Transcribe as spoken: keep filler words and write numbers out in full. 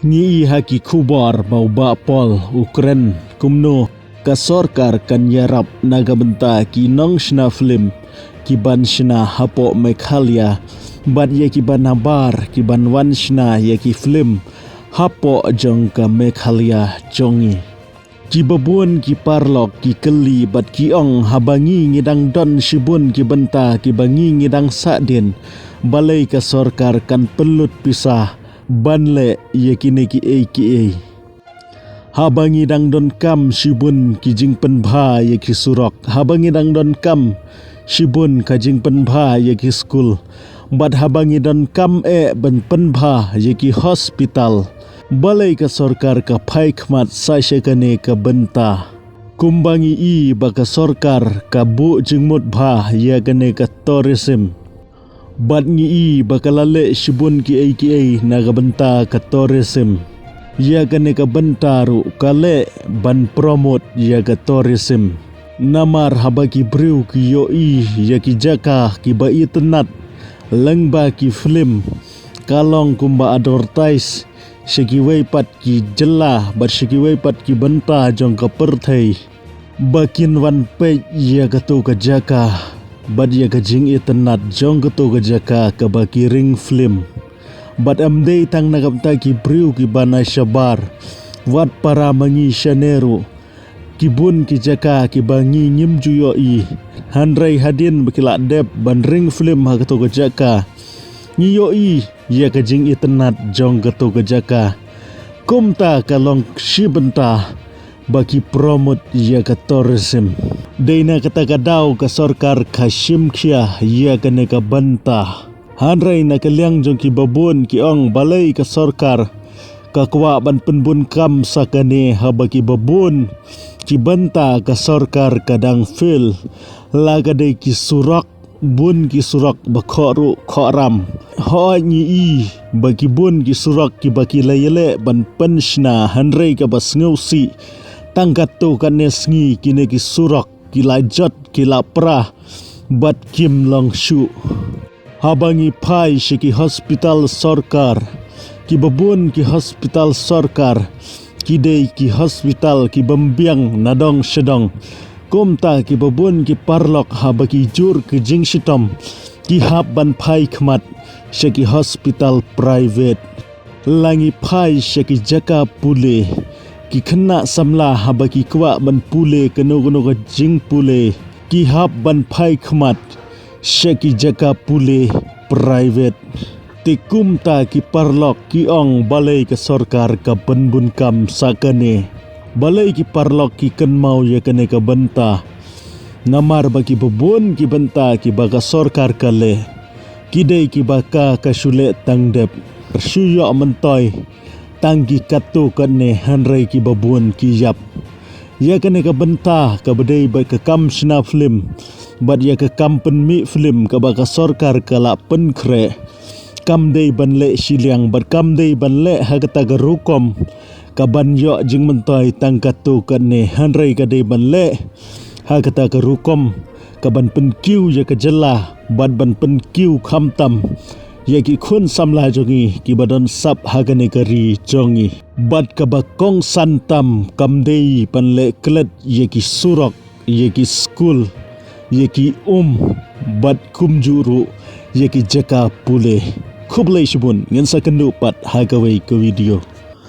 Ngi ïohi ha ki khubor ba u Bah Paul u kren kumno ka sorkar kan ïarap na ka bynta ki nongshna film ki ban shna hapoh Meghalaya bad ïa ki ban nabar ki ban wan shna ïa ki film hapoh jong ka Meghalaya jong ngi. Ki babun ki paralok ki kylli bad ki ong, haba ngi ngi dang don shibun ki bynta kiba ngi ngi dang sahdien, balei ka sorkar kan pynlut pisa ban leh ïa kine kiei kiei? Haba ngi dang donkam shibun ki jingpynbha ïa ki surok, haba ngi dang donkam shibun ka jingpynbha ïa ki skul, bad haba ngi donkam eh ban pynbha ïa ki hospital, balei ka sorkar ka phai khmat sa sha kane ka bynta? Kumba ngi ïohi ba ka sorkar ka buh jingmut bha ïa kane ka tourism. Bad ngi ïohi ba ka la leh shibun kiei kiei na ka bynta ka tourism. Ïa kane ka bynta ruh ka leh ban promote ïa ka tourism. Namar haba ki briew ki ïohi ïa ki jaka kiba itynnad lyngba ki film, ka long kumba advertise sha kiwei pat ki jylla bad sha kiwei pat ki bynta jong ka pyrthei ba kin wan peit ïa kato ka jaka bad ïa ka jingitynnad jong kato ka jaka kaba ki ring film. Bad ym dei tang na ka bynta ki briew kiba na shabar, wat para ma ngi shane ruh, ki bun ki jaka kiba ngi ngim ju ïohi, hynrei hadien ba ki la dep ban ring film ha kato ka jaka, ngi ïohi ïa ka jingitynnad jong kato ka jaka. Kumta ka long shi bynta ba ki promote ïa ka tourism. Dei na kata ka daw ka sorkar ka shim khia ïa kane ka bynta. Hynrei na ka liang jong ki babun ki ong, balei ka sorkar ka kwah ban pynbun kam sa kane, haba ki babun ki bynta ka sorkar ka dang fail? La ka dei ki surok, bun ki surok ba khoh ruh khoh ram. Hooid ngi ïohi ba ki bun ki surok kiba ki la ïaleh ban pynshna, hynrei kaba sngewsih, tang katto katne sngi kine ki surok ki la jot, ki la pra bad kim long shuh. Haba ngi phai sha ki hospital sorkar, ki babun ki hospital sorkar ki dei ki hospital ki bym biang na dong sha dong. Kumta ki babun ki paralok haba ki jur ki jingshitom ki hap ban phai khmat sha ki hospital private. La ngi phai sha ki jaka pule, ki khynnah samla haba ki kwah ban pule kano kano ka jingpule, ki hap ban phai khmat sha ki jaka pule private. Te kumta ki paralok ki ong, balei ka sorkar ka pynbun kam sa kane? Balei ki paralok ki kynmaw ïa kane ka bynta? Namar ba ki babun ki bynta kiba ka sorkar ka leh, ki dei kiba ka ka shu leh tang dep, shu ïoh myntoi tang ki katto katne, hynrei ki babun ki ïap. Ïa kane ka bynta kaba dei bad ka kam shna film bad ïa ka kam pynmih film kaba ka sorkar ka la pynkhreh, kam dei ban leh shiliang bad kam dei ban leh ha kata ka rukom ka ban ïoh jingmyntoi tang katto katne, hynrei ka dei ban leh ha kata ka rukom ka ban pynkiew ïa ka jylla bad ban pynkiew khamtam ïa ki khun samla jong ngi kiba don sap ha kane ka ri jong ngi. Bad kaba kongsan tam, kam dei ban leh klet ïa ki surok, ïa ki skul, ïa ki um, bad kumjuh ruh ïa ki jaka pule. Khublei shibun, ngin sa kynduh pat ha kawei ka video.